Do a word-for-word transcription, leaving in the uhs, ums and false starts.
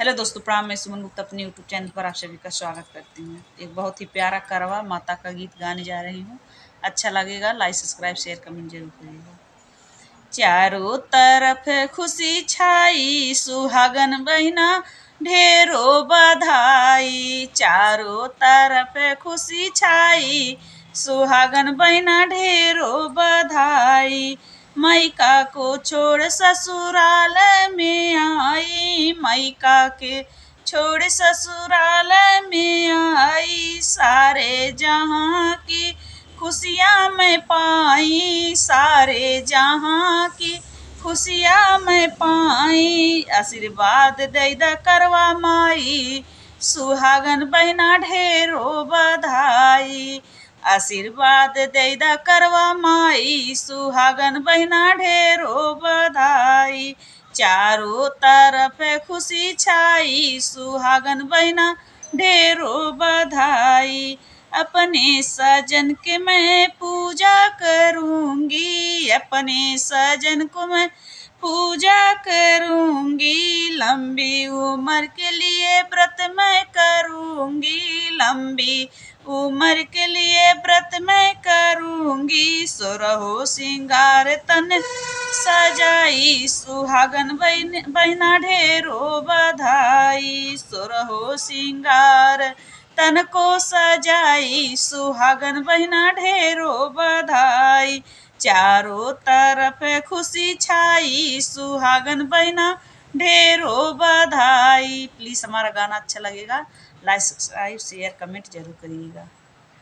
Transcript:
हेलो दोस्तों, प्रणाम। मैं सुमन गुप्ता अपने YouTube चैनल पर आप सभी का स्वागत करती हूँ। एक बहुत ही प्यारा करवा माता का गीत गाने जा रही हूँ। अच्छा लगेगा, like, subscribe, share, comment जरूर करिएगा। चारों तरफ खुशी छाई, सुहागन बहिना ढेरों बधाई। चारों तरफ खुशी छाई, सुहागन बहिना ढेरों बधाई। मइका को छोड़ ससुराल में आई, मइका के छोड़ ससुराल में आई। सारे जहाँ की खुशियाँ मैं पाई, सारे जहाँ की खुशियाँ मैं पाई। आशीर्वाद दे द करवा माई, सुहागन बहिना ढेरों बधाई। आशीर्वाद दे द करवा माई, सुहागन बहिना ढेरों बधाई। चारों तरफ खुशी छाई, सुहागन बहिना ढेरों बधाई। अपने सजन के मैं पूजा करूँगी, अपने सजन को मैं पूजा करूँगी। लंबी उम्र के लिए व्रत मैं करूँगी, लंबी उम्र के लिए व्रत मैं करूँगी। सोरहो सिंगार तन सजाई, सुहागन बहिन, बहिना ढेरों बधाई। सोरहो सिंगार तन को सजाई, सुहागन बहिना ढेरों बधाई। चारों तरफ खुशी छाई, सुहागन बहिना ढेरों बधाई। प्लीज हमारा गाना अच्छा लगेगा, लाइक, सब्सक्राइब, शेयर, कमेंट जरूर करिएगा।